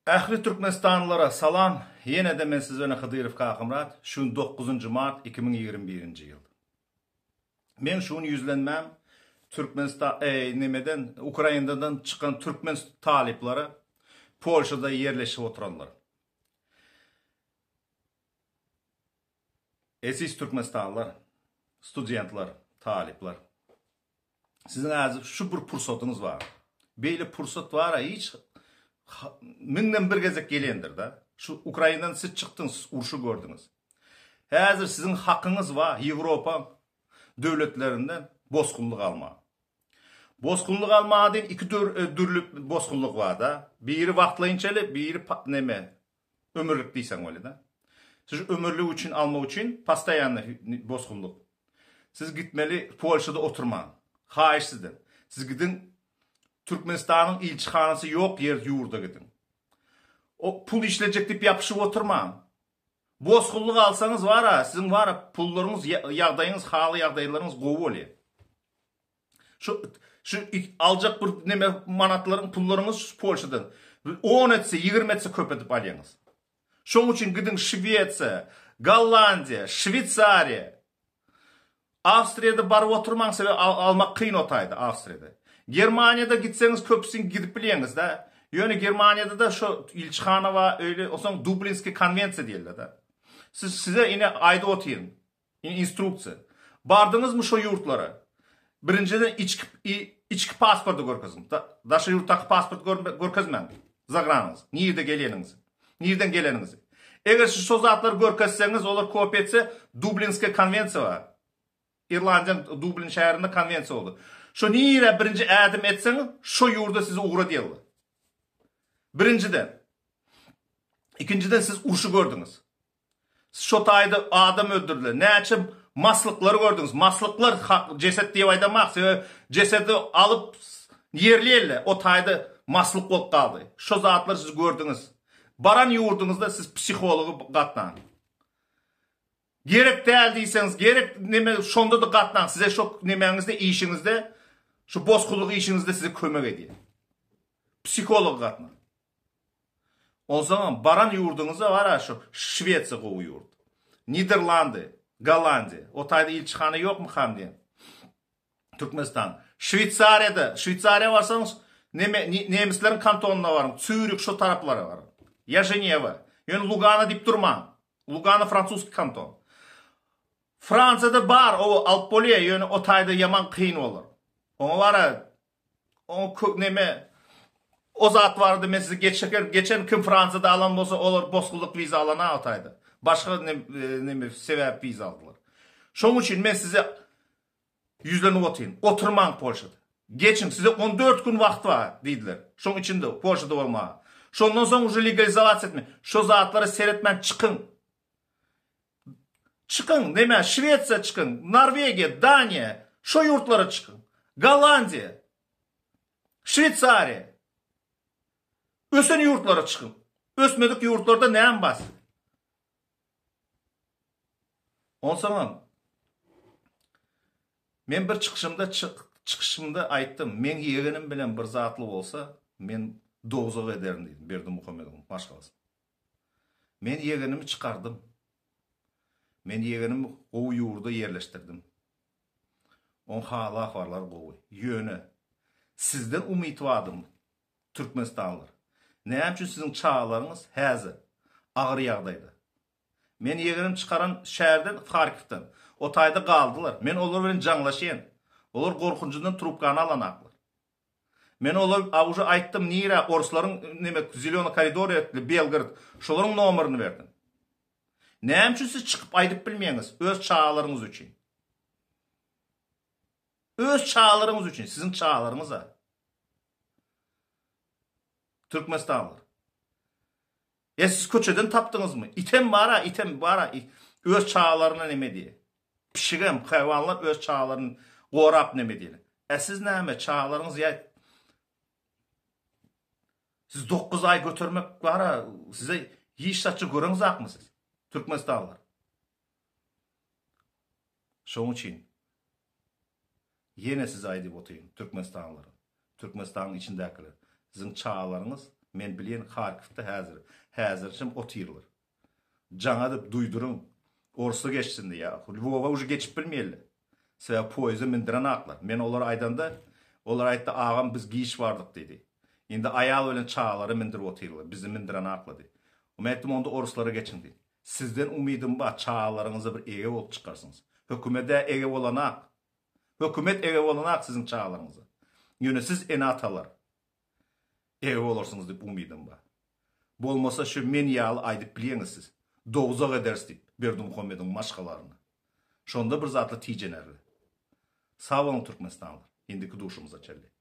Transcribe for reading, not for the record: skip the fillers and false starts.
Ähli Türkmenistanlylara salam, ýene-de men siz bilen Hydyrow Kakamyrat, şu gün dokuzynjy mart 2021-nji ýyl. Meň şu gün ýüzlenmäm Türkmenista eý nemeden Ukrainadan çykan türkmen talyplara, Polşada ýerleşip oturanlar. Eziz Türkmenistanlylar, studentler, talyplar. Siziň häzir şu bir pursatyňyz bar. Beýle pursat bar-a hiç müňden bir gezek gelendir-de. Şu Ukrainadan siz çykdyňyz, urşy gördüňiz. Häzir siziň hakyňyz bar Ýewropa döwletlerinden bosgunlyk almaga. Bosgunlyk almaga diýen iki dürli bosgunlyk bar-da. Biri wagtlaýynçaly, biri neme, Ömürlik diýseň bolýa-da. Siz ömürlik üçin almak üçin postoýanny bosgunlyk. Siz gitmeli Polşada oturmaň. Haýyş sizden. Siz gidiň Türkmenistanyň ilçihanasy ýok ýer ýurda gidiň. O pul işlejek diýip ýapyşyp oturmaň. Bosgunlyk alsaňyz bara siziň bara pullaryňyz ýagdaýyňyz haly ýagdaýlaryňyz gowy bolýa. Şu şu aljak bir neme manatlaryň pullaryňyz şu Polşadan 10 etse, 20 etse köp edip alýaňyz. Şoň üçin gidiň Şwesiýa, Gollandiýa, Şweýsariýa. Awstriýada baryp oturmaň sebäbi almak kyn o taýda Awstriýada. Germaniýada gitseňiz köpüsiň gidip bilýäňiz-dä. Ýöne Germaniýada-da şo ilçihana bar, öýle, onsoň Dublinskiý konwensiýa diýilýär-de. Siz size ine aýdyp otyryn. Instruksiýa. Bardyňyzmy şo ýurtlara? Birinjiden içki içki pasporty görkeziň. Daşary ýurtdaky pasporty görkezmäň. Zagranyňyz. Nirde geleniňizi. Nirden geleniňizi. Eger siz şo zatlary görkezseňiz, olar kopiýa etse, Dublinskiýa konwensiýa bar. Irlandiýanyň Dublin şäherinde konwensiýa boldy. Şo nirä birinji ädim etseňiz, şo ýurda sizi ugradýarlar. Birinjiden. Ikinjiden siz urşy gördüňiz. Şo taýda adam öldürdiler. Näçe maslyklary gördüňiz. Maslyklar hak jeset diýip aýdamak, sebäbi jesedi alyp ýerli ýerli o taýda maslyk bolup galdy. Şo zatlary siz gördüňiz. Baran ýurduňyzda siz psihology gatnaň. Gerek däl diýseňiz, gerek neme şonda-da gatnaň. Size şo nemäňizde, işiňizde, şu bosgunlyk işiňizde size kömek edýär. Psihology gatnaň. Onsoňam baran ýurduňyza bara şu Şwesiýa gowy ýurt. Niderlandy, Gollandiýa. O taýda ilçihana ýokmykam diýen. Türkmenistan. Şweýsariýada, Şweýsariýa barsaňyz neme nemisleriň kantonyna baryň, Sýurih şo taraplara baryň. Ýa Ženewa. Ýöne Lugano diýip durmaň. Lugano fransuski kanton. Fransiýada bar, o alyp bolýar, ýöne o taýda ýaman kyn bolar. Oňa bara Oň kö neme o zat barada men size geçeker geçen kim Fransiýada alan bolsa olar bosgunlyk wiza alana o taýda. Başga neme sebäp wiza aldylar. Şoň üçin men size ýüzlenip otyryn. Oturmaň Polşada. Geçiň size 14 gün wagt bar diýdiler. Şoň içinde Polşada bolmaga. Şondan soň uje legalizowasiýa etme. Şo zatlara seretmän çykyň. Çykyň, neme, Şwesiýa çykyň, Norwegiýa, Daniýa, şo ýurtlara çykyň. Gollandiýa, Şweýsariýa. Ösen ýurtlara çykyň. Ösmedik ýurtlarda näme bar size? Onsoňam men bir çykyşymda çykyşymda aýtdym, meň ýegenim bilen bir zatly bolsa, men dowzah ederin diýdim Berdimuhamedowyň maşgalasyny. Men ýegenimi çykardym. Men ýegenimi gowy ýurda ýerleşdirdim. Oň hal-ahwallary gowy. Ýöne, sizden umyt bardym, türkmenistanlylar. Näme üçin siziň çagalaryňyz häzir agyr ýagdaýda? Men ýegenim çykaran şäherden, Harkowdan. O taýda galdylar. Men olar bilen jaňlaşýan. Olar gorkunjyndan trubkany alanaklar. Men olar a uje aýtdym nirä orslaryň neme zelýony koridor etdi Belgorod şolaryň nomerini berdim. Näme üçin siz çykyp aýdyp bilmeýäňiz öz çagalaryňyz üçin. Öz çagalaryňyz üçin siziň çagalaryňyz a. Türkmenistanlylar. E siz köçeden tapdyňyzmy? Item bara, item bara öz çagalaryna neme diýe. Pişigem, haýwanlar öz çagalaryny gorap neme diýeli. E siz näme, çagalaryňyz ýa Siz 9 aý götermek bara size hiç zatça göreňzakmy siz? Türkmenistanlylar. Şoň üçin ýene size aýdyp otyryn, türkmenistanlylar, Türkmenistanyň içindäkiler, siziň çagalaryňyz. Men bilýän Harkowda häzir, häzirçem otyrlar. Jaň edip duýduryň. Orsa geçsin diýýär. Lwowa uje geçip bilmeýärler. Sebäbi poýeza mindirenaklar. Men olara aýdanda, olar aýtdy, agam biz giç bardyk diýdi. Indi aýal bilen çagalary mindirip otyrlar, bizi mindirenaklar diýdi. Men aýtdym, onda oruslara geçiň diýdim. Sizden umydym bar, çagalaryňyza bir ege bolup çykarsyňyz. Hökümed-ä ege bolanak. Hökümet ege bolanak siziň çagalaryňyza. Ýöne siz ene-atalar ege bolarsyňyz diýip umydym bar. Bolmasa şu men ýaly aýdyp bilýäňiz siz. Dowzah ederis diýip Berdimuhamediň maşgalaryny. Şonda bir zatlar tijenerler. Sag boluň Türkmenistanlylar. Indiki duşumyza çenli.